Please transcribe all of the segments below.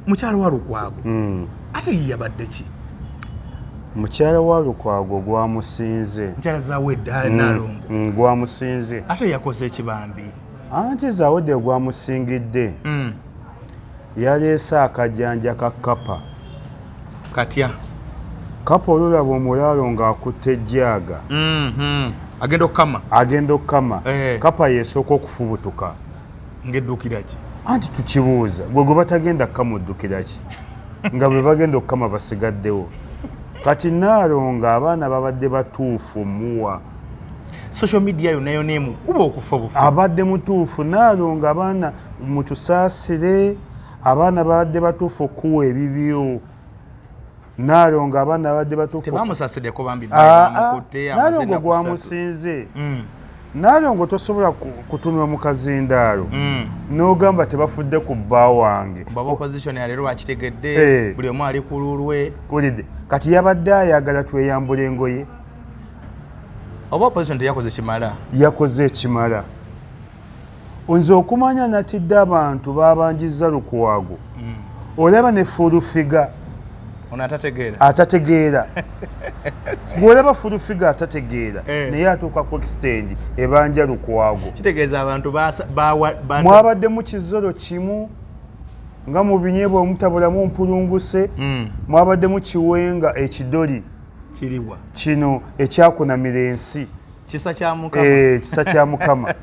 Mukyala wa Lukwago ate ye yabadde ki? Mukyala wa Lukwago gwamusinze. Mukyala Zawedde Nalongo. Gwamusinze. Ate yakoze ekibambi. Anti Zawedde gwamusingidde. Yaleese akajanja ka kapa. Katya? Kapa olulaba omulaalo ng'akutte ejjaaga. Agenda okukama. Agenda okukama. Kapa yesooka okufubutuka. Ng'eddukira ki? Anti tukibuuza, gwe gwe batagenda kukamuddukira ki? Nga bwe bagenda okukama basigaddewo. Kati Naalongo abaana babadde batuufu muwa. Social media yonna yonna emukuba okufa obufu. Abadde mutuufu. Naalongo abaana mutusaasire, abaana babadde batuufu okuwa ebibyo. Naalongo abaana babadde batuufu. Tebamusaasiddeko bambi. Bamukutte. Naalongo gwamusinze. Naalongo tosobola kutunula mu kazindaalo n'ogamba tebafudde ku bba wange. Baba opposition ya leero bakitegedde, buli omu ali ku lulwe. Ulidde. Kati yabadde ayagala tweyambula engoye. Oba opposition teyakoze kimala? Yakoze ekimala. Nze okumanya natidde abantu babanjizza Lukwago. Olaba ne full figure. Ono atategeera. Atategeera. Bw'olaba full figure atategeera, naye atuuka ku extend ebanja Lukwago. Kitegeeza abantu Mwabadde mu kizolo kimu nga mu binyeebwa omutabulamu mpulunguse. Mwabaddemu kiwenga ekidoli. Kiriwa? Kino ekyakunamira ensi. Kisa kya Mukama. Kisa kya Mukama.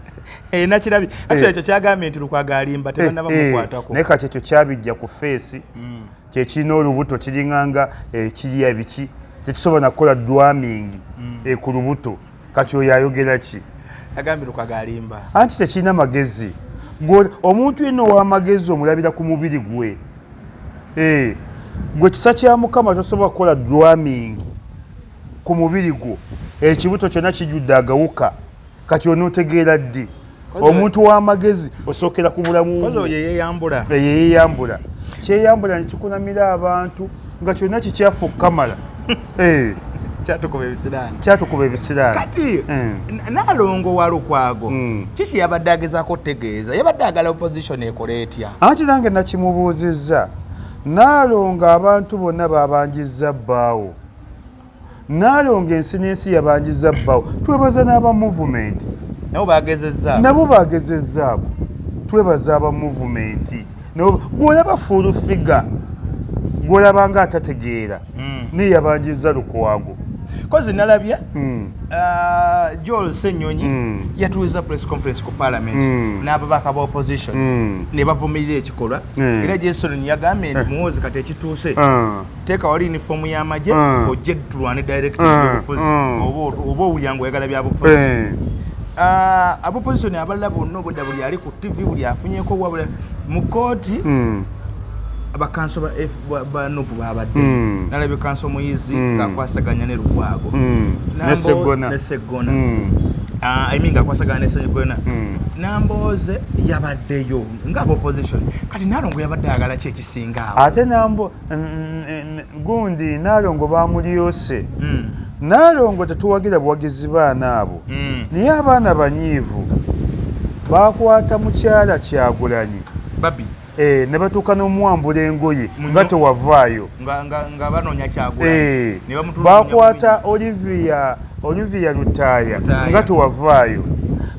Nakirabye. Actually ekyo kyagambye nti Lukwago alimba, tebannaba mukwatako. Naye kati ekyo kyabijja ku face. Kyekirina olubuto kiringanga kirya biki, tekisobola nakukola drumming ku lubuto. Kati oyo ayogera ki? Agambye Lukwago alimba. Anti tekirina magezi. Omuntu yenna ow'amagezi omulabira ku mubiri gwe. Gwe kisa kya Mukama tosobola kukola drumming ku mubiri gwo. Ekibuto kyonna kijjudde agawuka. Kati onootegeera ddi? Omuntu w'amagezi osookera ku bulamu bwo. Oyo yeeyambula. Yeeyambula. Kyeyambula ne kikunamira abantu nga kyonna kikyafu okukamala. Kyatukuba ebisiraani. Kyatukuba ebisiraani. Kati Nalongo wa Lukwago kiki yabadde agezaako otegeeza? Yabadde agala opposition ekole etya? Anti nange nakimubuuzizza. Nalongo abantu bonna babanjizza bbaawo. Nalongo ensi n'ensi yabanjizza bbaawo. Twebaza n'aba movement. Nabo bagezezzaako. Nabo bagezezzaako. Twebaza aba movement. Gw'olaba full figure, gw'olaba nga atategeera, naye yabanjizza Lukwago. Kozi nalabye Joel Ssenyonyi yatuuza press conference ku parliament n'ababaka ba opposition ne bavumirira ekikolwa. Era Jason yagambye nti Muhoozi kati ekituuse, teeka wali uniform y'amagye ojje tulwane directive y'obufuzi, oba owulira ng'oyagala byabufuzi. Abopposition abalala bonna obwedda buli ali ku TV, buli afunyeko wabula mu kooti, abakanso ba NUP babadde. Nalabye kanso Muyizi ng'akwasaganya ne Lukwago ne Seggona, I mean ng'akwasaganya ne Seggona. Nambooze yabaddeyo ng'aba opposition. Kati Nalongo yabadde ayagala ki ekisinga awo? Ate nambo gundi Nalongo bamulyose. Nalongo tetuwagira buwagizi baana abo, naye abaana banyiivu. Bakwata mukyala Kyagulanyi babi ne batuuka n'omuwambula engoye nga tewavaayo. Nga banoonya Kyagulanyi. Bakwata Olivia Lutaaya nga tewavaayo.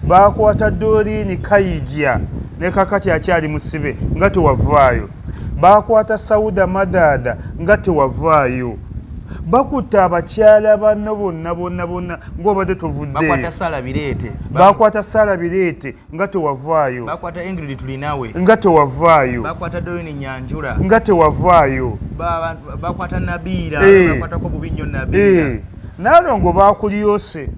Bakwata Doreen Kaija ne kakati akyali musibe nga tewavaayo. Bakwata Sauda Madaada nga tewavaayo. Bakutta abakyala banno bonna bonna bonna ng'obadde tovuddeeyo. Bakwata Sala Bireete. Bakwata Sala Bireete nga tewavaayo. Bakwata Ingrid Tulinawe nga tewavaayo. Bakwata Doreen Nyanjura nga tewavaayo. Bakwata Nabiira. Bakwatako bubi nnyo Nabiira. Nalongo bakulyose.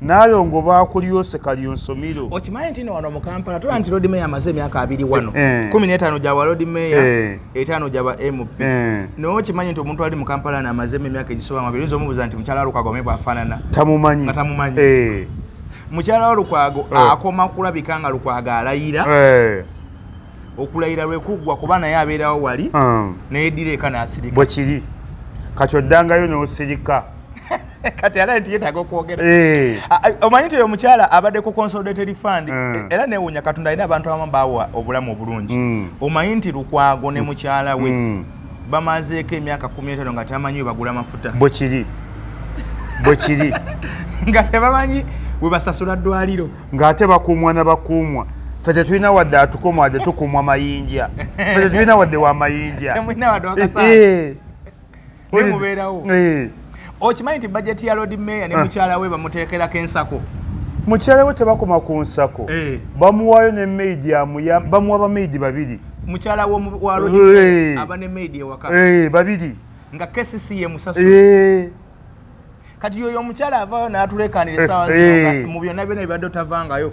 Nalongo bakulyose kalyonsomiro. Okimanyi nti wano mu Kampala tulaba nti Lord Mayor amaze emyaka 20 wano. 15 gya Lord Mayor, 5 gya ba MP. Naye okimanyi nti omuntu ali mu Kampala n'amazeemu emyaka egisoba mu 20, oyinza omubuuza nti mukyala wa Lukwago omanyi bw'afaanana? Tamumanyi. Nga tamumanyi. Mukyala wa Lukwago akoma kulabika nga Lukwago alayira. Okulayira lwe kuggwa kuba naye abeerawo wali, neyeddira eka n'asirika. Bwe kiri. Kati oddangayo n'osirika. Kati ala nti yeetaaga okwogera. Omanyi nti oyo omukyala abadde ku Consolidated Fund. Era neewuunya Katonda alina abantu abamu baawa obulamu obulungi. Omanyi nti Lukwago ne mukyala we bamazeeko emyaka 15 nga tebamanyi we bagula mafuta? Bwe kiri, bwe kiri. Nga tebamanyi we basasula ddwaliro. Ng'ate bakuumwa na bakuumwa. Ffe tetulina wadde atukoma, wadde tukuumwa mayinja. Ffe tetulina wadde wa mayinja. Temulina wadde wakasaana. Ne mubeerawo. Okimanyi nti bajeti ya Lord Mayor ne mukyala we bamuteekerako ensako? Mukyala we tebakoma ku nsako, bamuwaayo ne maid amuya, bamuwa bamaidi babiri. Mukyala wa Lord Mayor aba ne maid ewaka. Babiri. Nga KCC ye musasula. Kati yoyo omukyala avaayo n'atuleekaanira essaawa zino mu byonna byonna bibadde otavangayo.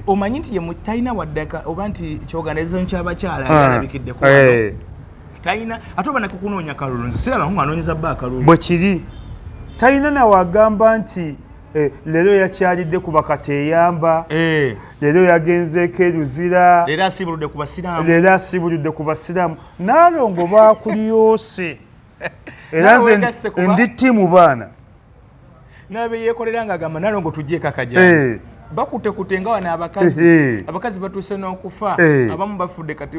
Omanyi nti ye talina wadde oba nti kyoganirizo ky'abakyala yalabikidde ku wano. Talina ate oba nakukunoonya kalulu, nze siraba nga anoonyeza bba akalulu. Bwe kiri. Talina nawe agamba nti leero yakyalidde ku bakateeyamba. Leero yagenzeeko e Luzira. Leero asiibuludde ku basiraamu. Leero asiibuludde ku basiraamu. Naalongo baakulyoose. Era Naawe nze weegasse kuba ndi ttiimu baana. Naabe yeekolera ng'agamba Nalongo tuggyeko akajanja. Bakutekute nga wano abakazi. Abakazi batuuse n'okufa. Abamu bafudde kati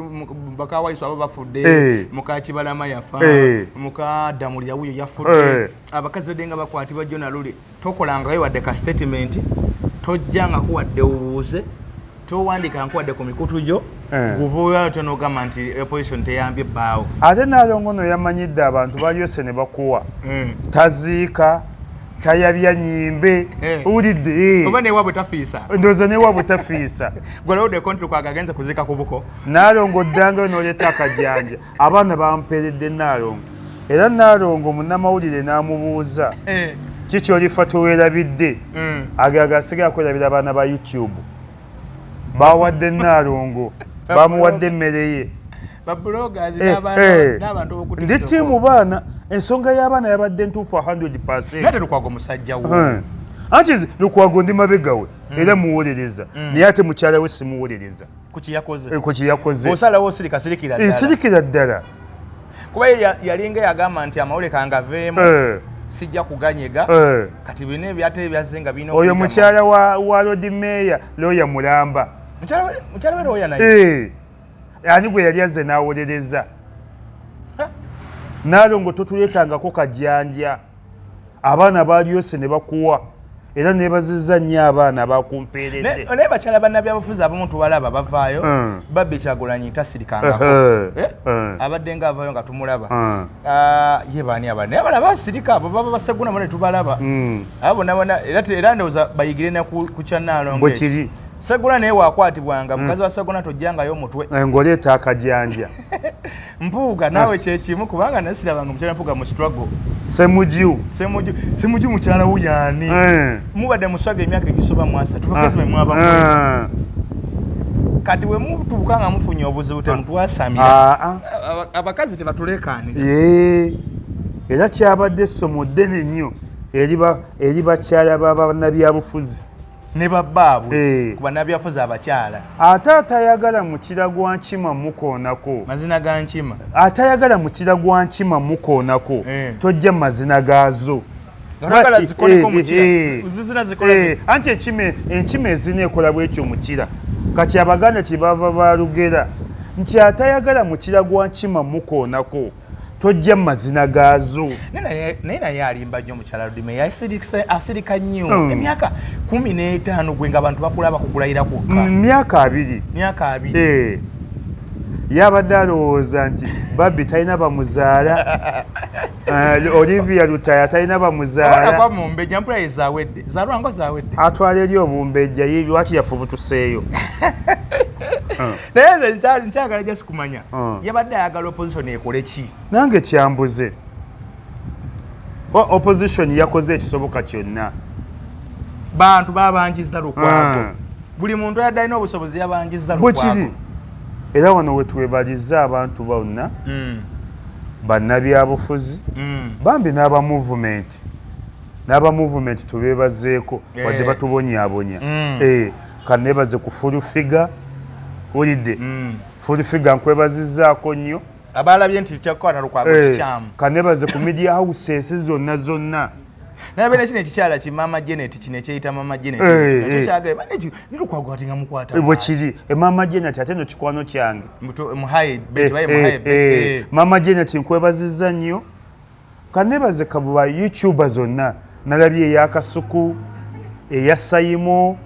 baka Waiso abo bafudde. Muka Kibalama yafa. Muka Damulira wuyo yafudde. Abakazi badde nga bakwatibwa jjo na luli. Tokolangayo wadde ka statement, tojjangako wadde obuuze, towandiikangako wadde ku mikutu gyo. Guva otyo n'ogamba nti opposition teyambye bbaawo. Ate Nalongo ono yamanyidde abantu balyose ne bakuwa. Taziika, tayabya nnyimbe, owulidde? Oba newaabwe tafiisa. Ndowooza newaabwe tafiisa. Gwe olowodde konti Lukwago agenze kuziika ku buko. Nalongo oddangayo n'oleeta akajanja. Abaana bampeeredde Nalongo. Era Nalongo munnamawulire n'amubuuza, Kiki olifa toweerabidde? Agamba asigala kwerabira abaana ba YouTube. Bawadde Nalongo, bamuwadde emmere ye. Ba bloggers n'abantu ab'oku Ndi TikTok. ttiimu baana, ensonga y'abaana yabadde ntuufu 100%. Naye Lukwago musajja wo. Anti Lukwago ndi mabega we, era muwolereza. Naye ate mukyala we simuwolereza. Ku kye yakoze. Ku kye yakoze. Osalawo osirika, sirikira ddala. Sirikira ddala. Kuba ye yalinga yagamba nti amawulire kangaveemu. Sijja kuganyega. Kati bino ebyate ebyazze nga birina Oyo okuyita mu- mukyala wa Lord Mayor, lawyer mulamba. Mukyala we lawyer naye? Ani gwe yali azze n'awolereza? Ha? Nalongo totuleetangako kajanja. Abaana baalyose ne bakuwa. Era neebazizza nnyo abaana abakumpeeredde. Naye bakyala bannabyabufuzi abamu tubalaba bavaayo. Barbie Kyagulanyi tasirikangako. Abadde ng'avaayo nga tumulaba. Ye baani abalala? Naye abalala basirika, abo baba baseguna bonna tubalaba. Abo bonna bonna, era ndowooza bayigire ne ku kya Nnaalongo Bwe ekyo. kiri. Segona naye waakwatibwanga, mukazi wa Segona tojjangayo omutwe. Ng'oleeta akajanja. Mpuuga naawe kye kimu, kubanga naye sirabanga mukyala Mpuuga mu struggle. Ssemuju. Ssemuju mukyala wo yaani? Mubadde mu struggle emyaka egisoba mu 30, bakazi be mwaba mwe. Kati bwe mutuuka nga mufunye obuzibu temutwasamira. Abakazi tebatulekaanira. Era kyabadde essomo ddene nnyo eri bakyala ba bannabyabufuzi. Ne babbaabwe ku bannabyabufuzi abakyala. Ate atayagala mukira gwa nkima mukoonako. Mazina ga nkima. Atayagala mukira gwa nkima mukoonako. Tojja mazina gaazo. Nga toyagala zikoleko mukira. Zizina zikola ziti. Anti enkima ezina ekola bwetyo mukira. Kati Abaganda kye bava balugera nti atayagala mukira gwa nkima mukoonako. Tojja mazina gaazo. Naye naye alimba nnyo mukyala Ludime. Asirika nnyo. Emyaka 15 gwe ng'abantu bakulaba kukulayira kwokka. Myaka 20. Myaka 20. Yabadde alowooza nti Barbie talina bamuzaala. Olivia Lutaya talina bamuzaala. Obona kwa mumbejja, mpula ye zaawedde. Zaalwango zaawedde. Atwala eri obumbejja, ye lwaki yafubutuseeyo? Naye nze nkyagala just kumanya. Yabadde ayagala opposition ekole ki? Nange kyambuze. Opposition yakoze ekisoboka kyonna. Bantu babanjiza Lukwago. Buli muntu yadde alina obusobozi yabanjiza Lukwago. Bwe kiri. Era wano we twebalizza abantu bonna. Bannabyabufuzi. Bambi n'aba movement. N'aba movement tubeebazeeko, wadde batubonyaabonya. Kaneebaze ku full figure. Owulidde? Full figure nkwebazizzaako nnyo. Abalabye nti kyakukwata Lukwago kikyamu. Kaneebaze ku media houses zonna zonna. Nabe kino ekikyala ki Mama Janet, kino ekyeyita Mama Janet, nakyo kyagaye bane ni Lukwago ati nga mukwata. Bwe kiri. Mama Janet ate no kikwano kyange. Muhaye bet baye muhaye bet. Mama Janet nkwebazizza nnyo. Kanebaze kabuba YouTuber zonna nalabye eya Kasuku, eya Sayimo,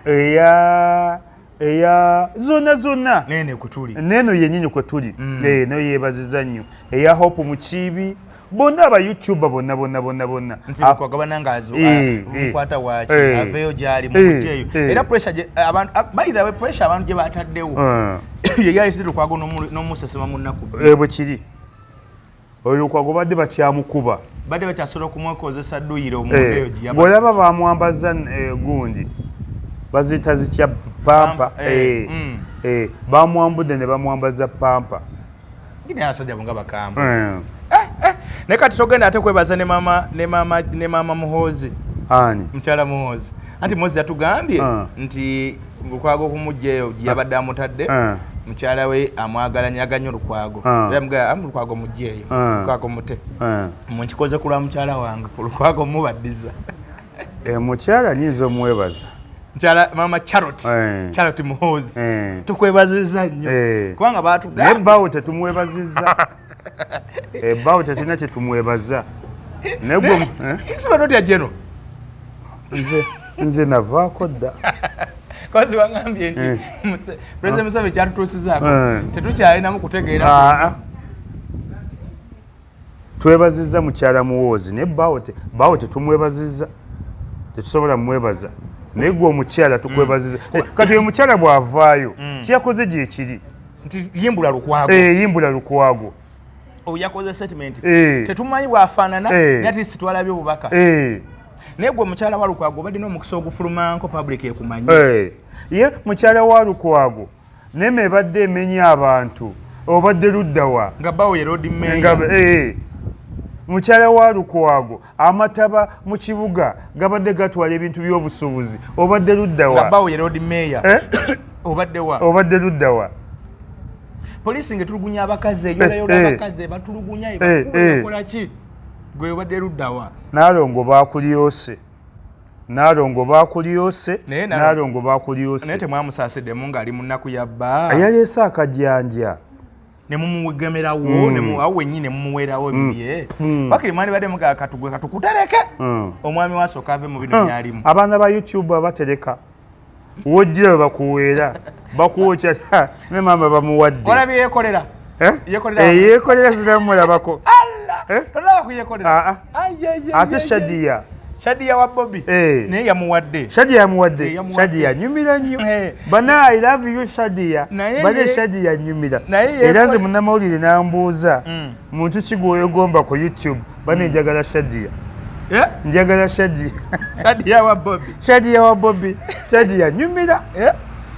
eya zonna zonna. Nene kutuli. Neno yennyini kwetuli. Nayo yeebazizza nnyo. Eya Hope Mukiibi, bonna aba YouTuber bonna bonna bonna bonna. Nti Lukwago bananga azo mukwata waaki aveeyo gy'ali mumuggyeeyo. Era pressure abantu, by the way, pressure abantu gye bataddewo. Ye yaleetedde Lukwago n'omusesema mu nnaku. Bwe kiri. Oyo Lukwago badde bakyamukuba. Badde bakyasobola okumwekozesa dduyiro omundeyo gye yaba. Bw'olaba bamwambaza gundi baziyita zitya pampa. Bamwambudde ne bamwambaza pampa. Ngine abasajja bo nga bakambwe. Naye kati togenda ate kwebaza ne mama ne mama ne mama Muhoozi. Ani? Mukyala Muhoozi. Anti Muhoozi yatugambye nti Lukwago okumuggyeyo gye yabadde amutadde. Mukyala we amwagala nyaga nnyo Lukwago. Era mugamba Lukwago muggyeeyo. Lukwago mute. Munkikoze ku lwa mukyala wange, ku Lukwago mubaddiza. Mukyala nnyinza omwebaza. Mukyala mama Charlotte. Charlotte Muhoozi. Tukwebazizza nnyo. Kubanga baatugambye. Naye bbaawo tetumwebazizza. Bbaawo tetulina kye tumwebaza. Naye gwe Nsiba totya General? Nze navaako dda. Kozi wangambye nti President Museveni kyatutuusizaako tetukyalinamu kutegeera. Twebazizza mukyala Muhoozi naye bbaawo tetumwebazizza. Tetusobola mwebaza. Naye gwe omukyala tukwebazizza. Kati oyo mukyala bw'avaayo kyeyakoze gye kiri. Nti yimbula Lukwago. Yimbula Lukwago. Oyo yakoze statement. Tetumanyi bw'afaanana, naye at least twalabye obubaka. Naye gwe mukyala wa Lukwago obadde n'omukisa ogufulumanko public ekumanye. Ye mukyala wa Lukwago neme ebadde emenya abantu obadde ludda wa? Nga bbaawo ye Lord Mayor. Mukyala wa Lukwago amataba mu kibuga gabadde gatwala ebintu by'obusuubuzi obadde ludda wa? Nga bbaawo ye Lord Mayor. Obadde wa? Obadde ludda wa? Poliisi ng'etulugunya abakazi, eyolayoola abakazi, ebatulugunya, ebakuba, ebakola ki? Gwe obadde ludda wa? Naalongo baakulyose. Naalongo baakulyose. Naalongo baakulyose. Naye temwamusaasiddemu ng'ali mu nnaku ya bba. Yaleese akajanja. Ne mumugemerawo, awo wennyini ne mumuweerawo ebibye. Wakiri mwandibadde mugamba katugwe katukutereke. Omwami wa asooka ave mu bino by'alimu. Abaana ba YouTube abatereka. Wojjira we bakuweera. Bakuwokya ne maama bamuwadde. Olabye yeekolera? Yeekolera? Yeekolera sinamulabako. Allah! Tolaba kuyeekolera? Ate Shadia. Shadia wa Bobby. Naye yamuwadde. Shadia yamuwadde. Shadia nyumira nnyo. Bana I love you Shadia. Bane Shadia nyumira. Era nze munnamawulire n'ambuuza muntu ki gw'oyogomba ku YouTube bane njagala Shadia. Njagala Shadia. Shadia wa Bobby. Shadia wa Bobby. Shadia nyumira.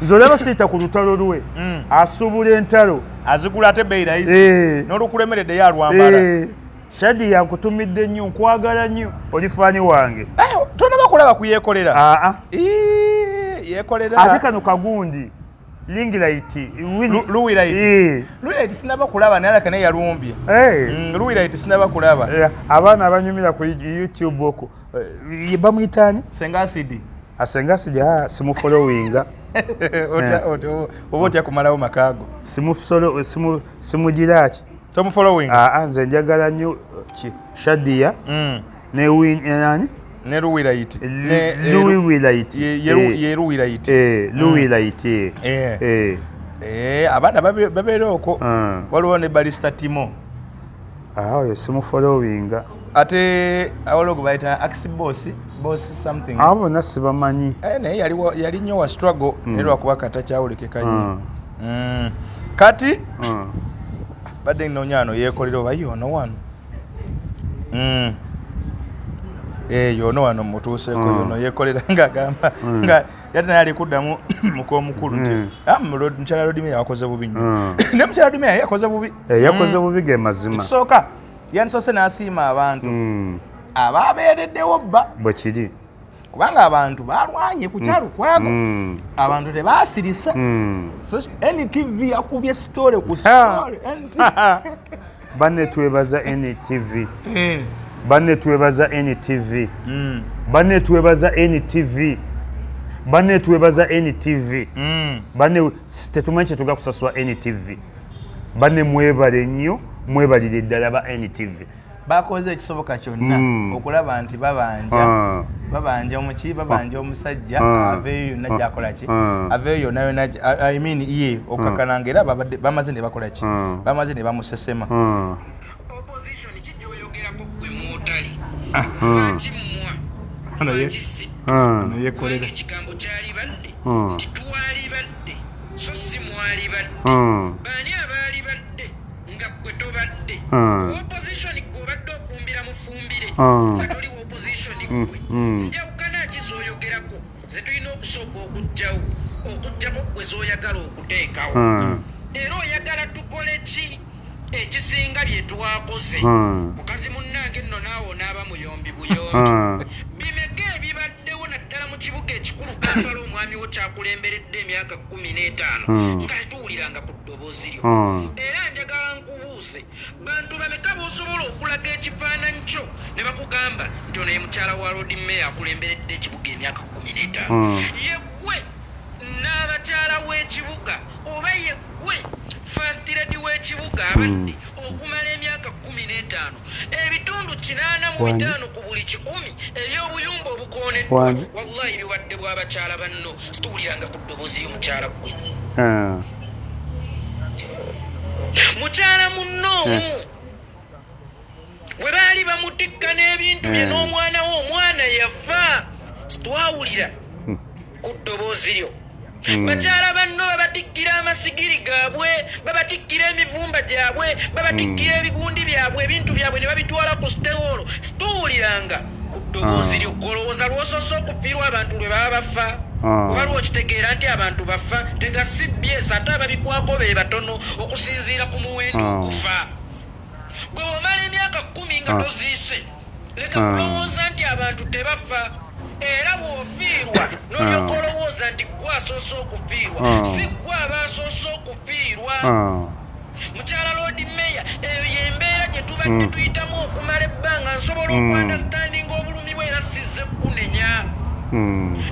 Nze olaba siyita ku lutalo lwe. Asuubula entalo. Azigula ate bbeeyi rahisi. N'olukulemeredde ye alwambala. Shadia nkutumidde nnyo, nkwagala nnyo, oli faani wange. Tonnaba kulaba kuyeekolera? Yeekolera. Ate kano kagundi. Ringlight. Luwilight. Luwilight sinaba kulaba naye alaka naye yalumbye. Luwilight sinaba kulaba. Abaana abanyumira ku YouTube okwo. Bamuyita ani? Senga Acid. Senga Acid simufollowinga. Oba otya kumalawo makaago. Simugira ki? Tomufollowing? Nze njagala nnyo Shadia ne nani? Ne Luwilight. Luwilight. Ye Luwilight. Luwilight. Abaana babeera okwo. Waliwo ne Barista Timo. Oyo simufollowinga. Ate awaliwo gwe bayita Axi Boss, Boss something. Abo bonna sibamanyi. Naye yali nnyo wa struggle, naye lwakuba katakyawulikika nnyo. Kati badde nnoonya wano yeekolera oba y'ono wano. Y'ono wano mutuuseeko, y'ono yeekolera ng'agamba nga yali naye ali kuddamu muk'omukulu nti, mukyala Lord Mayor yakoze bubi nnyo. Ne mukyala Lord Mayor yakoze bubi. Yakoze bubi ge mazima. Ekisooka yandisoose n'asiima abantu ababeereddewo bba. Bwe kiri. Kubanga abantu balwanye ku kya Lukwago. Abantu tebaasirisa. NTV yakubye story ku story. NTV. Banne twebaza NTV. Banne twebaza NTV. Banne twebaza NTV. Banne twebaza NTV. Banne tetumanyi kyetuga kusasula NTV. Banne mwebale nnyo, mwebalire ddala ba NTV. Bakoze ekisoboka kyonna okulaba nti babanja omuki, babanja omusajja aveeyo yonna gyakola ki, aveeyo yonna yonna, I mean ye okakana era babadde bamaze ne bakola ki, bamaze ne bamusesema. Opposition kijja oyogerako gwe mwotali. Lwaki mmwa? Ono Lwaki si? Ono yekolera. Kubanga ekigambo kyali badde nti twali badde, so si mwali badde. Baani abaali badde nga gwe tobadde? Opposition gwe obadde ofumbira mufumbire nga toli opposition gwe. Njawukana ki z'oyogerako ze tulina okusooka okuggyawo, okuggyako gwe z'oyagala okuteekawo? Era oyagala tukole ki ekisinga bye twakoze? Mukazi munnange nno naawe onaaba muyombi buyombi. Bimeka ebibaddewo naddala mu kibuga ekikulu Kampala, omwami wo kyakulemberedde emyaka 15 nga tetuwuliranga ku ddoboozi lyo? Era njagala nkubuuze, bantu bameka b'osobola okulaga ekifaananyi kyo ne bakugamba nti ono ye mukyala wa Lord Mayor akulemberedde ekibuga emyaka 15? Ye ggwe n'abakyala w'ekibuga, oba ye ggwe first lady w'ekibuga abadde okumala emyaka 15, ebitundu 85 Wangi. ku buli 100 eby'obuyumba obukooneddwa, Wangi. wallahi bibadde bw'abakyala banno. Situwuliranga ku ddoboozi ly'omukyala ggwe. Mukyala munno omu bwe baali bamutikka n'ebintu bye n'omwana we, omwana yafa, situwawulira ku ddoboozi lyo. Bakyala banno babatikkira amasigiri gaabwe, babatikkira emivumba gyabwe, babatikkira ebigundi byabwe, ebintu byabwe ne babitwala ku stewolo, situwuliranga ku ddoboozi lyo. Golowooza lwosoose okufiirwa abantu lwe baba bafa, oba lwokitegeera nti abantu bafa? Tega CBS, ate ababikwako be batono okusinziira ku muwendo ogufa. Gwe omala emyaka 10 nga toziise, leka kulowooza nti abantu tebafa. Era bw'ofiirwa n'olyoka olowooza nti gwe asoose okufiirwa, si gwe aba asoose okufiirwa. Mukyala Lord Mayor, eyo yembeera gye tubadde tuyitamu okumala ebbanga. Nsobola okuunderstandinga obulumi bwe, era sizze kunenya,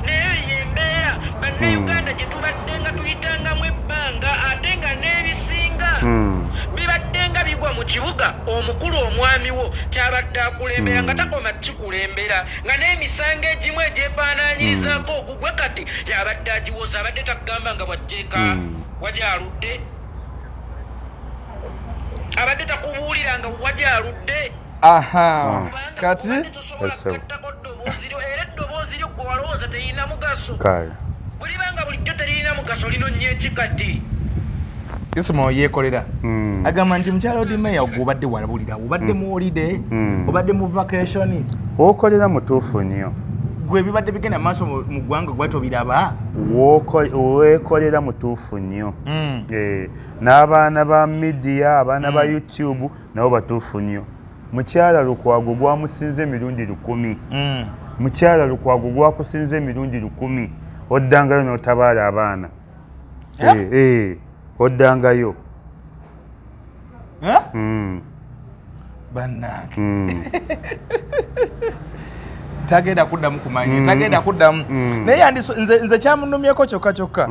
naye eyo yembeera bannayuganda gye tubadde nga tuyitangamu ebbanga, ate nga n'ebisinga bibadde nga bigwa mu kibuga omukulu omwami wo kyabadde akulembera, nga takoma kikulembera, nga n'emisango egimu egyefaanaanyirizaako ogugwe kati yabadde agiwoza, abadde takugamba nga bwajjeeka wagyaludde, abadde takubuulira nga wagyaludde. Aha. Kubanga Kati obadde tosobola Yes, sir. kugattako ddoboozi lyo, era eddoboozi lyo gwe walowooza terina mugaso. Kale. Bwe libanga bulijjo teririna mugaso, linonye eki kati? Isma yeekolera. Agamba nti mukyala Lord Mayor, gwe obadde walabulira, obadde mu holiday, obadde mu vacation. Wokolera mutuufu nnyo. Gwe bibadde bigenda maaso mu ggwanga gwe tobiraba. Weekolera mutuufu nnyo. Eh, n'abaana ba media, abaana ba YouTube nabo batuufu nnyo. Mukyala Lukwago gwamusinze emirundi 1000. Mukyala Lukwago gwakusinze emirundi 1000, oddangayo n'otabaala abaana. Eh? Eh, eh, oddangayo. Eh? Mm. Bannange, tagenda kuddamu kumanya, tagenda kuddamu. Naye nze kyamunumyeko kyokka kyokka,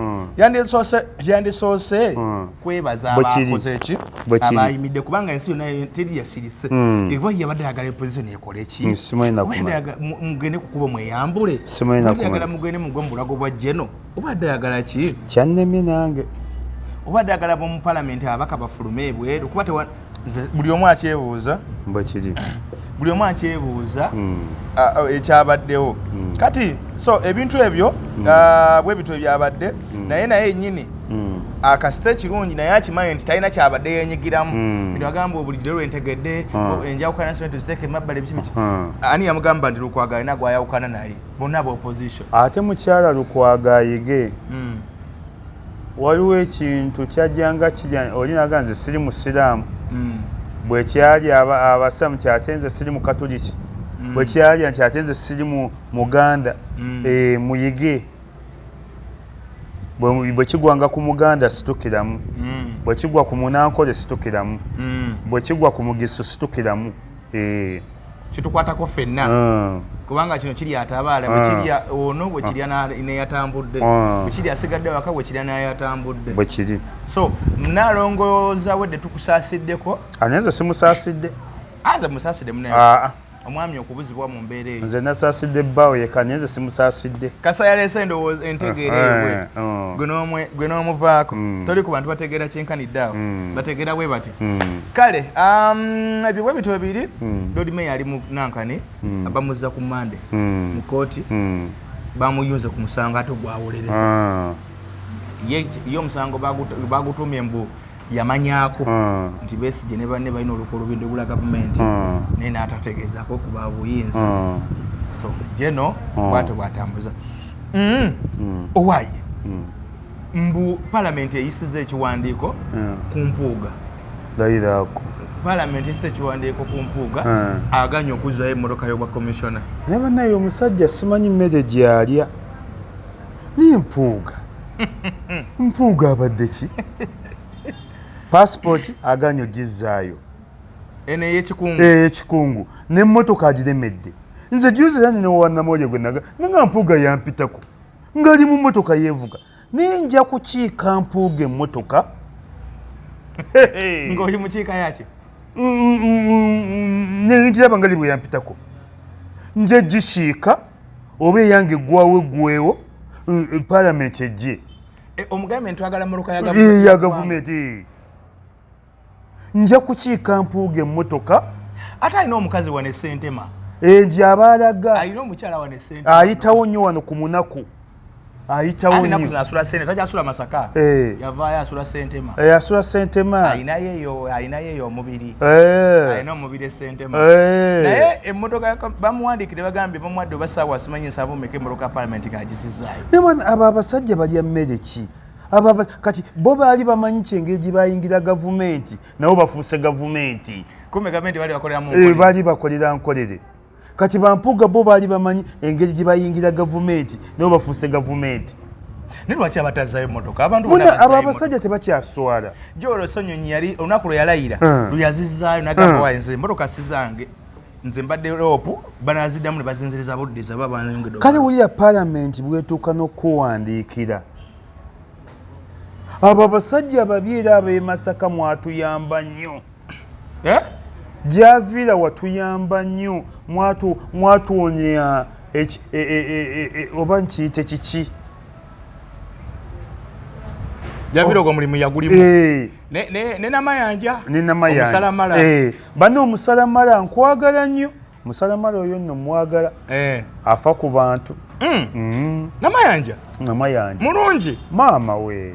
yandisoose kwebaza Bwe kiri. abakoze eki, Bwe kiri. abayimidde, kubanga ensi yonna teri yasirise. Eba yabadde ayagala opposition ekole ki? Simanyi Oba nakumanya. yabadde ayagala mugende ku kkubo mweyambule? Simanyi Obadde nakumanya. ayagala mugende mugwe mu bulago bwa jeno? Obadde ayagala ki? Kyannemye nange. Obadde ayagala bomu palamenti ababaka bafulume ebweru? Kuba nze buli omu akyebuuza. Bwe kiri. Buli omu akyebuuza ekyabaddewo kati. So ebintu ebyo, bwe bityo byabadde, naye yennyini akasita ekirungi, naye akimanyi nti talina kyabadde yenyigiramu. Bino agamba bulijjo lwentegedde enjawukana sibe tuziteeke emabbali, biki biki. Ani yamugamba nti Lukwago alina gwayawukana naye? Bonna aba opposition. Ate mukyala Lukwago ayige, waliwo ekintu kyajjanga kirya oli naga nze siri musiraamu. Bwe kyali abasiraamu nti ate nze siri mukatuliki, bwe kyalya nti ate nze siri muganda. Eh, muyige. Bwe kigwanga ku muganda situkiramu, bwe kigwa ku munankole situkiramu, bwe kigwa ku mugisu situkiramu. Eh, Kitukwatako ffenna, kubanga kino kiri atabaala, bwe kirya ono, bwe kirya neyatambudde, bwe kiri asigadde waka, bwe kirya n'ayatambudde. Bwe kiri. So Naalongo Zawedde, tukusaasiddeko. Anye nze simusaasidde. Aze musaasidde munaye. Aa. Omwami okubuzibwa mu mbeera eyo. Nze nasaasidde bbaawe yekka, naye nze simusaasidde. Kasa yaleese endowooza entegeera eyo bwe gwe n'omuvaako. Toli ku bantu bategeera kyenkanidde awo, bategeera bwe batyo. Kale ebyo bwe bityo biri. Lord Mayor ali mu nankani, bamuzza ku Mande mu kooti. Bamuyunze ku musango ate ogwawolereza. Ye omusango bagutumye mbu yamanyaako nti Besigye ne banne balina olukolobedde gula gavumenti, naye n'atategeezako ku babuyinza. So geno bwatyo bwatambuza. Owaaye, mbu palamenti eyisiza ekiwandiiko ku Mpuuga. Layiraako. Palamenti eyisiza ekiwandiiko ku Mpuuga, aganye okuzzayo emmotoka y'obwa commissioner. Naye bannaye, omusajja simanyi mmere gy'alya, naye Mpuuga, Mpuuga abadde ki? Passport aganye ogizzaayo. Eno ey'ekikungu. Ekikungu n'emmotoka agiremedde. Nze juzi era nina owannamawulire gwe naga nanga Mpuuga yampitako ng'ali mu mmotoka yeevuga, naye nja kukiika Mpuuga emmotoka. Ng'oli mukiika yaki? Nengiraba nga li bwe yampitako, nja gikiika oba eyange eggwawo eggwewo, palamenti ejje. Omugambe ntwagala mmotoka ya ya gavumenti. Nja kukiika Mpuuga emmotoka. Ate alina omukazi wano esentema. Nti aba alaga. Alina omukyala wano esentema. Ayitawo nnyo wano ku munaku, ayitawo ennaku nnyo. Zino asula sente, takyasula Masaka. Yavaayo asula Sentema. Asula Sentema. Alinayo eyo omubiri. Alina omubiri esentema. Naye emmotoka bamuwandiikire, bagambye bamuwadde oba saawa simanyi nsanvu meka, emmotoka ya palamenti ng'agisizaayo. Naye bwana, abo abasajja balya mmere ki? Kati bo baali bamanyi ki engeri gye bayingira gavumenti, nabo bafuuse gavumenti? Kumbe gavumenti bali bakolera mu nkolere. Baali bakolera nkolere. Kati bampuuga bo baali bamanyi engeri gye bayingira gavumenti, nabo bafuuse gavumenti. Naye lwaki abatazzayo emmotoka? Abantu Bonna bonna abo bazzayo. Abasajja tebakyaswala. Joel Ssenyonyi yali olunaku lwe yalayira, lwe yazizaayo, nagamba, "Waayi, nze emmotoka si zange, nze mbadde LOP, banaziddamu ne bazinziriza buddiza ba banayongedde." Kale wulira, palamenti bwetuuka n'okuwandiikira abo abasajja babi, era ab'e Masaka mwatuyamba nnyo. Eh? Gyaviira watuyamba nnyo, mwatuwonya oba nkiyite kiki? Javiira ogwo mulimu yagulimu. Ne Namayanja. Ne Namayanja. Omusalamala. Bano omusalamala nkwagala nnyo, musalamala oyo nno mwagala. Afa ku bantu. Namayanja. Namayanja. Mulungi. Maama we.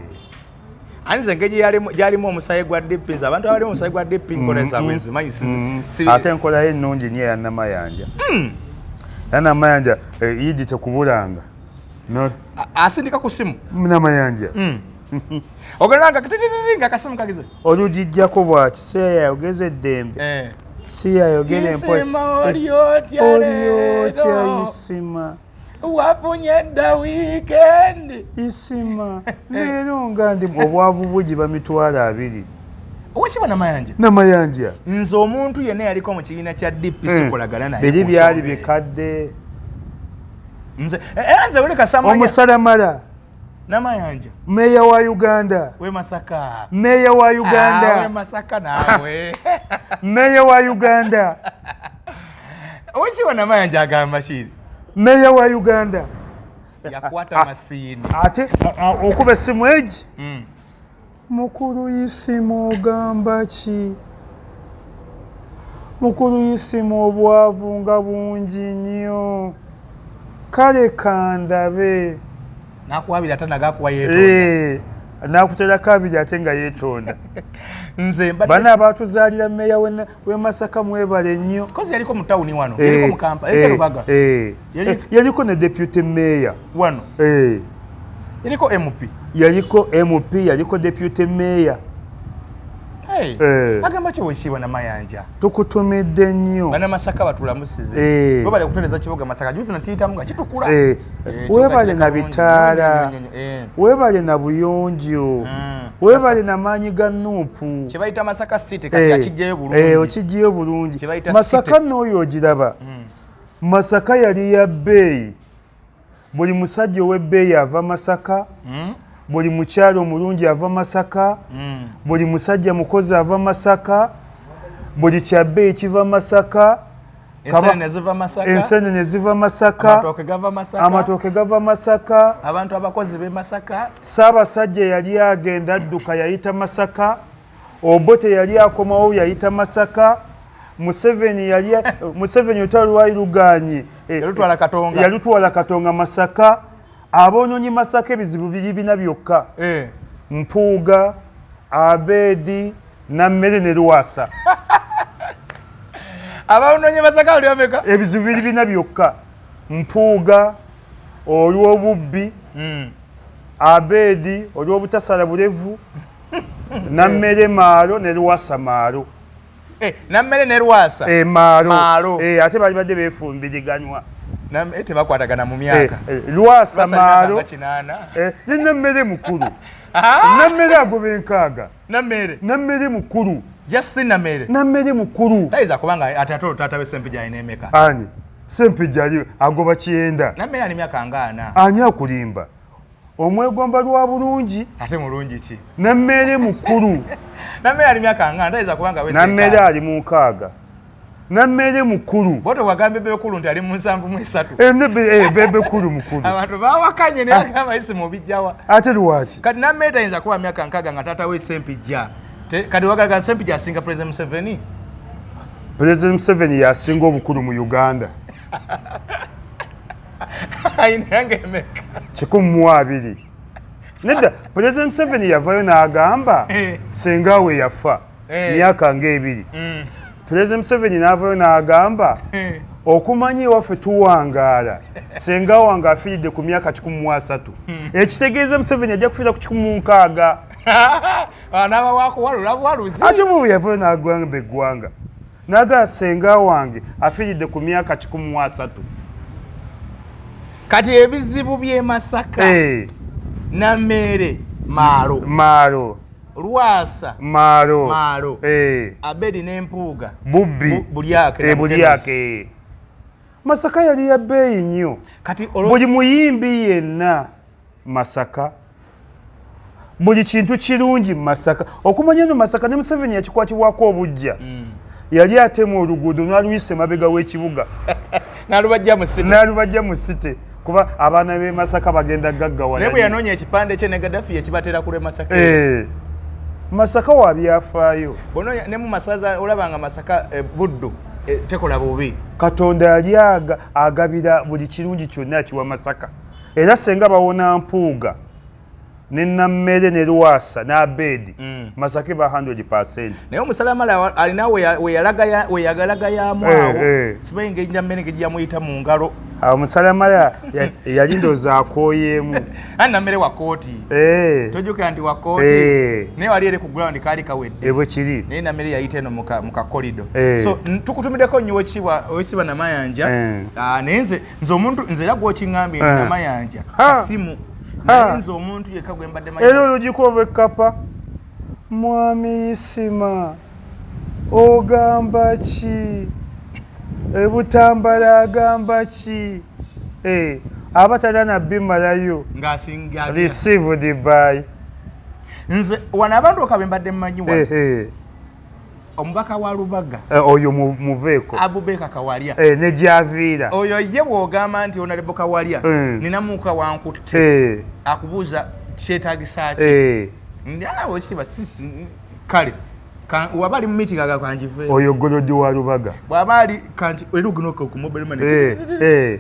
Ani nze engeri gyalimu omusayi gwa DP, nze abantu abalimu omusayi gwa DP nkola zaabwe nzimanyi. Ate enkolayo ennungi nnyo eya Namayanja, era Namayanja, idi tekubulanga. No, Asindika ku simu. Namayanja. Ogenda nga titititi nga akasimu kagize. Olugijjako bwati, si yayogeza eddembe, si yayogera. Isima, oli otya? Oli otya? Leero? Isima. Wafunye dda wiikendi? Isima, leero nga ndi obwavu bugiba 200,000. Owekiba Namayanja. Namayanja. Nze omuntu yenna yaliko mu kibiina kya DP sikolagana naye Biri ku byali nsonga eyo. bikadde. Nze nze uleka samanya. Omusalamala. Namayanja. Meeya wa Uganda. We Masaka. Meeya wa Ah, we Uganda. Masaka naawe. Meeya wa Uganda. Owekiba Namayanja agamba kiri. Meeya wa Uganda. Yakwata masiini. Ate okuba essimu egi, "Mukulu Isimu, ogamba ki? Mukulu Isimu, obwavu nga bungi nnyo, kale kandabe." Nakuwabira ate nagakuwa yeetonda. Nakuterako abiri ate nga yeetonda. Nze mbadde Bana abatuzaalira meeya w'e Masaka, mwebale nnyo. Kozi yaliko mu tawuni wano, yaliko mu Kampala, yaliko Lubaga. Yaliko ne deputy mayor. Wano. Yaliko MP. Yaliko MP, yaliko deputy mayor. Agamba ki Oweekitiibwa Namayanja? Tukutumidde nnyo. Bannamasaka batulamusize. Webale kutereeza kibuga Masaka, juzi nakiyitamu nga kitukula. Webale na bitaala, webale na buyonjo, webale na maanyi ga NUP. Kye bayita Masaka City kati akijjayo bulungi. Okijjayo bulungi. Masaka n'oyo ogiraba. Masaka yali ya bbeeyi. Buli musajja ow'ebbeeyi ava Masaka. Buli mukyalo omulungi ava Masaka. Buli musajja mukozi ava Masaka. Buli kya bbeeyi kiva Masaka. Ensenene ziva Masaka. Amatooke gava Masaka. Abantu abakozi b'e Masaka. Ssaabasajja yali agenda adduka yayita Masaka. Obote yali akomawo yayita Masaka. Museveni yali Museveni olutalo lwali lugaanyi. Yalutwala Katonga Masaka. Aboonoonyi Masaka ebizibu biri bina byokka. Mpuuga, Abeedi, Nammere ne Lwasa. Aboonoonyi Masaka bali bameka? Ebizibu biri bina byokka. Mpuuga olw'obubbi, Abeedi olw'obutasala bulevu, Nammere maalo ne Lwasa maalo. Nammere ne Lwasa maalo. Ate bali badde beefumbiriganwa. Tebakwatagana mu myaka. Lwasa maalo. Ne Nammere mukulu. Nammere agoba enkaaga. Nammere mukulu. Justin Nammere. Nammere mukulu. Tayinza kubanga ate ate taata we Ssempijja alina emeka. Ani? Ssempijja ali agoba 90. Nammere ali myaka nga 40. Ani akulimba? Omwegomba lwa bulungi. Ate mulungi ki? Nammere mukulu. Nammere ali myaka nga 40 tayinza kubanga wese. Nammere ali mu 6. Nammere mukulu. Boto wagambye Bebe nti ali mu 73. Bebe Cool mukulu. Abantu bawakanye ne bagamba isi mubijjawa. Ate lwaki? Kati Nammere tayinza kuba myaka 6 nga taata we Ssempijja. Kati wagaga Ssempijja asinga President Museveni? President Museveni yasinga obukulu mu Uganda. Ayina emeka? 120. Nedda President Museveni yavayo n'agamba senga we yafa myaka ng'ebiri. President Museveni n'avayo n'agamba okumanyi ewaffe tuwangaala senga wange afiiridde ku myaka 130. Ekitegeeza Museveni ajja kufiira ku 160. Anaaba wakuwalula buwaluzi. Ate bwe yavayo n'agamba eggwanga n'agamba senga wange afiiridde ku myaka 130. Kati ebizibu by'e Masaka Nammere maalo. Maalo. Lwasa maalo. Maalo. Abedi ne Mpuuga bubbi. Bulyake. Bulyake. Masaka yali ya bbeeyi nnyo. Kati buli muyimbi yenna Masaka. Buli kintu kirungi Masaka. Okumanya eno Masaka ne Museveni yakikwatibwako obuggya. Yali atema oluguudo n'aluyisa emabega w'ekibuga. N'alubajja mu city. Kuba abaana b'e Masaka bagenda gaggawala. Naye bwe yanoonya ekipande kye ne Gaddafi ekibatera ku lw'e Masaka. Masaka wa byafaayo. Bw'onoonya ne mu masaza olaba nga Masaka Buddu tekola bubi. Katonda yali agabira buli kirungi kyonna akiwa Masaka. Era senga bawona Mpuuga ne Nammere ne Lwasa n'Abeedi Masaka eba 100%. Naye omusalamala alina we yagalagayamu awo. Simanyi engeri Nammere gye yamuyita mu ngalo. Omusalamala yali ndowooza akooyeemu. Anti Nammere wa kkooti. Tojjukira nti wa kkooti. Naye wali eri ku ground kaali kawedde. Bwe kiri. Naye Nammere yayita eno mu kakolido. So tukutumiddeko nnyo Oweekitiibwa Namayanja. Naye nze omuntu nze era gw'okiŋŋambye nti Namayanja kasimu. Naye nze omuntu yekka gwe mbadde manyi. Era olugiko bw'ekkapa. Mwami Isima ogamba ki? Ebutambala agamba ki? Abatala nabbi malayo. Ng'asinga. Received by. Nze wano abantu okabe mbadde mmanyi wano. Omubaka wa Lubaga. Oyo muveeko. Abubeka Kawalya. Ne gy'aviira. Oyo ye bw'ogamba nti Honorable Kawalya. Ninamuuka wankutte. Akubuuza kyetaagisa ki? Awo kiba sisi kale. Waba ali mu meeting aga kanjive. Oyo Golodi wa Lubaga. Bw'aba ali kanji era oginoka ku mobile money.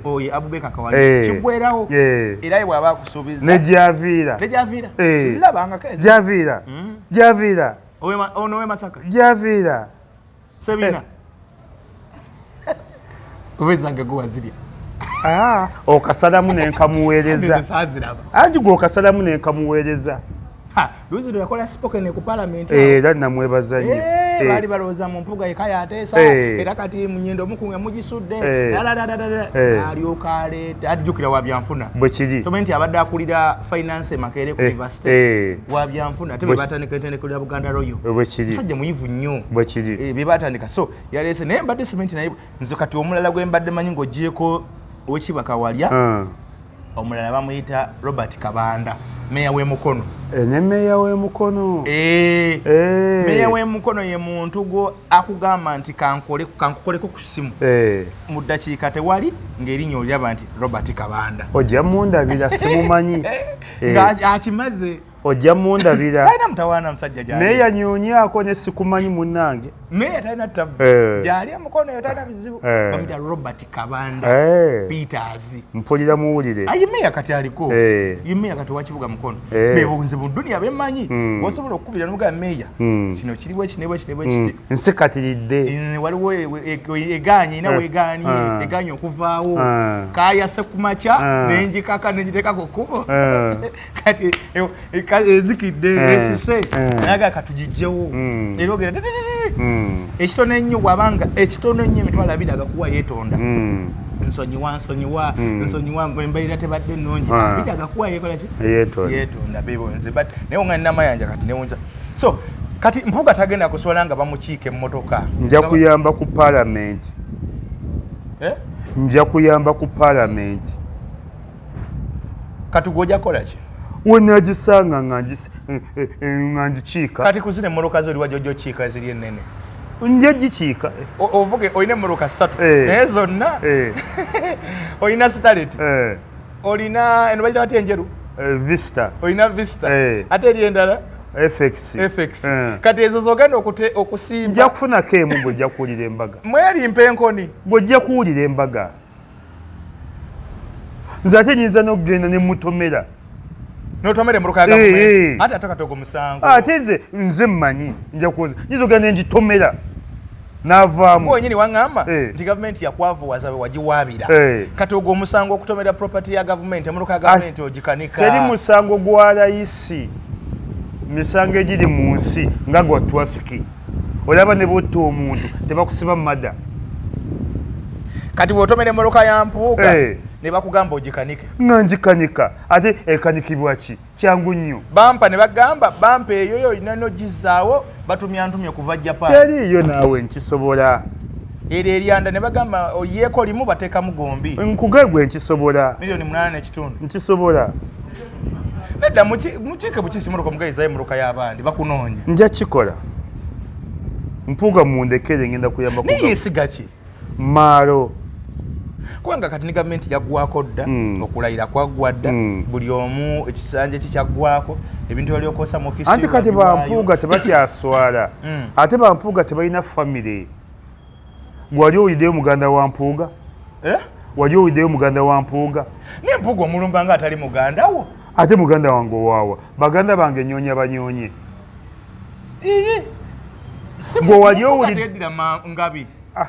Oyo Abubeka Kawalya. Kiggwerawo. Era ye bw'aba akusuubiza. Ne gy'aviira. Ne gy'aviira. Sizirabangako ezo. Gy'aviira. Gy'aviira. Ono we Masaka. Gy'aviira. Sebina. Obezanga gwe wazirya. Okasalamu ne nkamuweereza. Anti gwe okasalamu ne nkamuweereza. Luziro yakola spoken ku parliament. Era namwebaza nnyo. Baali balowooza mu Mpuuga yekka yateesa, era kati Munyindo omukunga mugisudde. Alyoka aleeta atijjukira wa byanfuna. Bwe kiri. Tomanyi nti abadde akulira finance Makerere ku university wa byanfuna, ate bwe batandika ettendekero lya Buganda Royal. Bwe kiri. Musajja muyivu nnyo. Bwe kiri. Bye batandika. So yaleese, naye mbadde simanyi nti, naye nze kati omulala gwe mbadde manyi ng'oggyeeko Owekitiibwa Kawalya, omulala bamuyita Robert Kabanda, meya w'e Mukono. Ne meya w'e Mukono. Meya w'e Mukono ye muntu gwo akugamba nti kankukoleko ku ssimu, mu ddakiika tewali ng'erinnya oliraba nti Robert Kabanda. Ojja mundabira, simumanyi. Nga akimaze. Ojja mundabira. Talina mutawaana, musajja gyali. Meya nyuunyaako ne sikumanyi munnange. Meya talina tabu. Gyali emukono eyo talina bizibu. Bamuyita Robert Kabanda Peters. Mpulira muwulire. Aye meya kati aliko. Ye meya kati wa kibuga Mukono. Bebo nze mu duniya bemmanyi. Osobola okukubira n'omugamba, meya, kino kiriwo eki ne bweki ne bweki. Nsikatiridde. Waliwo egaanye ina weegaanye, egaanye okuvaawo. Kayase ku makya, nenjikaka nenjiteeka ku kkubo. Kati ezikidde, esise. Naye katugijjewo. Era ogenda titititi. Ekitono ennyo, bw'abanga ekitono ennyo 20,000 agakuwa yeetonda. Nsonyiwa, nsonyiwa, nsonyiwa, embeera tebadde nnungi. 20 agakuwa yeekola ki? Yeetonda. Yeetonda. Bebo nze, but naye onga Namayanja kati newunza. So kati Mpuuga tagenda kuswala nga bamukiika emmotoka. Nja kuyamba ku paalamenti. Eh? Nja kuyamba ku paalamenti. Kati gw'ojja kukola ki? Wenagisanga nga ngikiika. Kati ku zino emmotoka zo oliwa gy'ojja okiika ziri ennene? Nja gikiika. Ovuge olina emmotoka ssatu, naye zonna olina Starlet, olina eno bagita batya enjeru? Vista. Olina Vista, ate eri endala? FX. FX. Kati ezo zogenda okusimba? Nja kufunako emu bw'ojja kuwulira embaga. Mwerimpa enkoni. Bw'ojja kuwulira embaga. Nze ate nyinza n'okugenda ne mutomera. N'otomera emmotoka ya gavumenti? Ate ate katogo musango. Ate nze mmanyi nja kuwoza, nyinza okugenda ne ngitomera n'avaamu. Gwe wenyini waŋŋamba nti gavumenti yakwavuwaza bwe wagiwaabira. Kati ogwo omusango okutomera property ya gavumenti, emmotoka ya gavumenti ogikanika. Teri musango gwa layisi, misango egiri mu nsi nga gwa traffic. Olaba ne bw'otta omuntu tebakusiba mada. Kati bw'otomera emmotoka ya Mpuuga ne bakugamba ogikanike? Nga ngikanika, ate ekanikibwa ki? Kyangu nnyo. Bampa ne bagamba bampa eyo yo olina n'ogizaawo, batumya ntumye kuva Japan. Teriiyo naawe, nkisobola. Eryo eryanda ne bagamba oyeeko limu bateekamu gombi. Nkuge gwe nkisobola. 8.5 miliyoni. Nkisobola. Nedda, mukiike bukiisi motoka omugayizayo emmotoka y'abandi bakunoonya. Nja kikola. Mpuuga mundekere, ngenda kuyamba ku Naye yeesiga ki? Maalo. Kubanga kati ne gavumenti yaggwako dda, okulayira kwaggwa dda, buli omu ekisanja kye kyaggwako, ebintu balyokosa mu ofiisi. Anti kati babiwaayo. Bampuuga tebakyaswala. Ate bampuuga tebalina famire. Wali owuliddeyo muganda wa Mpuuga? Eh? Wali owuliddeyo muganda wa Mpuuga? Naye Mpuuga omulumba nga atali muganda wo. Ate muganda wange owaawa? Baganda bange nyoonya banyoonye. Ii. Si Gwe wali Mpuuga owulidde- teyeddira ngabi. Ah.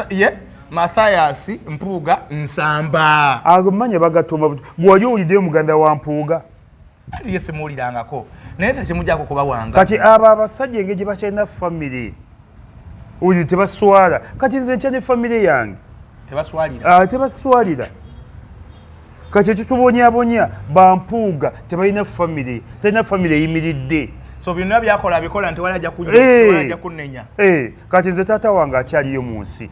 Ye Mathias Mpuuga Nsamba. Ago manya bagatuma. Gwe wali owuliddeyo muganda wa Mpuuga? Anti ye simuwulirangako, naye tekimujjako kuba wanga. Kati abo abasajja engeri gye bakyalina famire oyo tebaswala. Kati nze nkya ne famire yange. Tebaswalira. Ah, tebaswalira. Kati ekitubonyabonya, bampuuga tebalina famire, talina famire eyimiridde. So byonna byakola abikola nti wali ajja kunnenya. Kati nze taata wange akyaliyo mu nsi,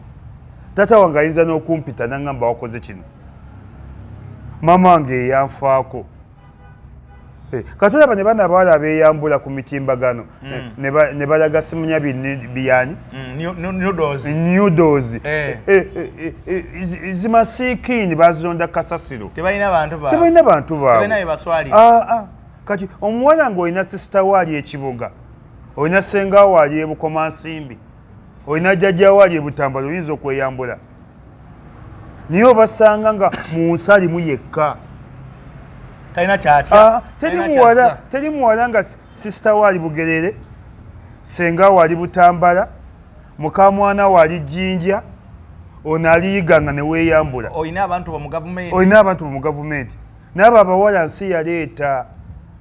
taata wange ayinza n'okumpita naŋŋamba wakoze kino. Maama wange eyanfaako. Kati olaba ne baana abawala abeeyambula ku mitimbagano ne balaga simunya biyani. Nudes. Nudes. Zimasiikini bazironda kasasiro. Tebalina bantu baabwe. Tebalina bantu baabwe. Tebalina bye baswalira. Ah, ah. Kati omuwala ng'olina sister wo ali ekibuga, olina senga wo ali ebukomansimbi, olina jjajja wo ali ebutambala, oyinza okweyambula? Naye obasanga nga mu nsi alimu yekka. Talina kyatya. Ah, teri Talina muwala kyassa. Teri muwala nga sister wo ali Bugerere, senga wo ali Butambala, mukamwana wo ali Jjinja, ono aliyiga nga ne weeyambula. Olina abantu bo mu gavumenti. Olina abantu mu gavumenti. Naabo abawala nsi yaleeta.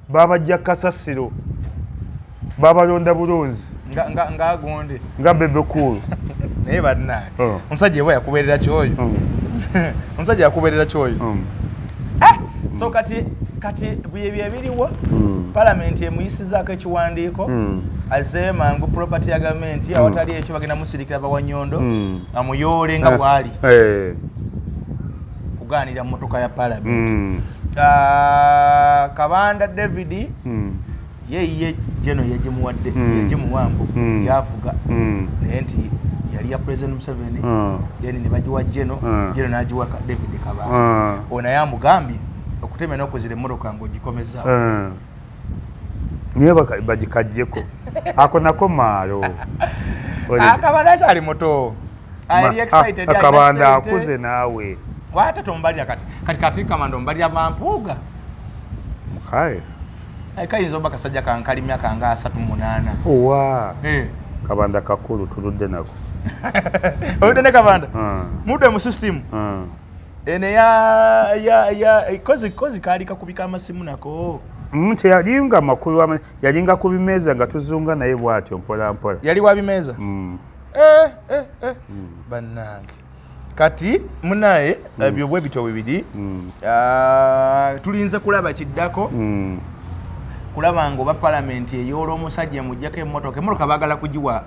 Babajja kasasiro, babalonda bulunzi ng'agonde nga Bebe Cool. Naye bannange, omusajja eba yakubeerera kyoyo, omusajja yakubeerera kyoyo. So kati byebyo ebiriwo. Palamenti emuyisizaako ekiwandiiko azeeyo mangu property ya gavumenti, awatali ekyo bagenda musirikira bawanyondo amuyoole nga bw'ali kugaanira mmotoka ya palamenti. Kabanda David ye geno yagimuwadde, yagimuwambu gyavuga, naye nti yali ya President Museveni, then ne bagiwa Geno, Geno n'agiwa David Kabanda. Ono naye amugambye okutemya n'okuzira emmotoka ng'ogikomezaawo. Niye bagikajjeko ako nako maalo. Akabanda akyali muto, ali excited. Akabanda akuze naawe. Wate tomubalira kati Kamanda omubalira bampuuga. Kale. Kayinza oba kasajja kankali myaka nga 38. Owa Kabanda kakulu, tuludde nako. Oludde ne Kabanda? Mudde mu system ene ya kozi kaali kakubika amasimu nako. Teyalinga makulu, yalinga ku bimeeza nga tuzunga naye bw'atyo mpola mpola. Yali wa bimeeza? Bannange, kati munaye ebyo bwe bityo bibiri, tulinze kulaba kiddako, kulaba nga oba palamenti eyoola omusajja emuggyako emmotoka. Emmotoka baagala kugiwa,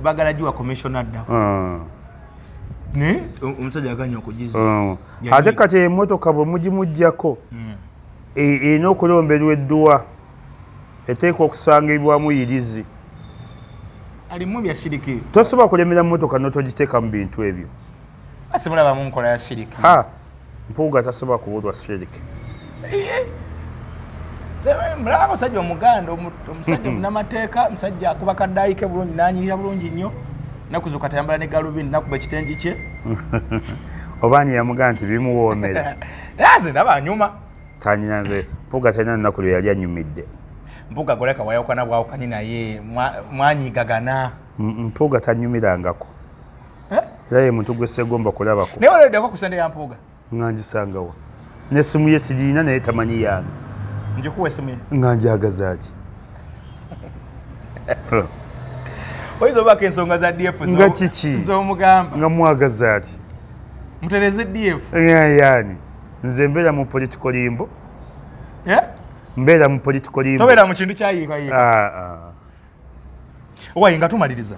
baagala giwa commissioner ddako, naye omusajja aganye okugiza. Ate kati emmotoka bwe mugimuggyako, erina okulomberwa edduwa, eteekwa okusangibwamu yirizi. Alimu bya shiriki. Tosobola kulemera mmotoka n'otogiteeka mu bintu ebyo. Asimulabamu nkola ya shiriki. Ha, Mpuuga tasobola kubulwa shiriki. Mulaba omusajja omuganda, omusajja munamateeka, omusajja akuba kadaayi ke bulungi n'anyirira bulungi nnyo, naku zo kati ayambala ne galubindi, nakuba ekitengi kye. Obaani yamugamba nti bimuwoomera? Nze ndaba anyuma. Tanyina, nze Mpuuga talina lunaku lwe yali anyumidde. Mpuuga goleka wayawukana bwawukanyi naye mwanyigagana. Mpuuga tanyumirangako, era ye muntu gwe segomba kulabako. Naye oleddeko ku sente ya Mpuuga? Nga ngisangawa? N'essimu ye sirina, naye tamanyi yange. Njikuwa esimu ye. Nga njagaza ki? Oyinza obako ensonga za DF Nga kiki? z'omugamba. Nga mwagaza ki? Mutereze DF. Yani nze mbeera mu political limbo. Mbeera mu political limbo. Tobeera mu kintu kyayiikayiika. Owaye nga tumaliriza,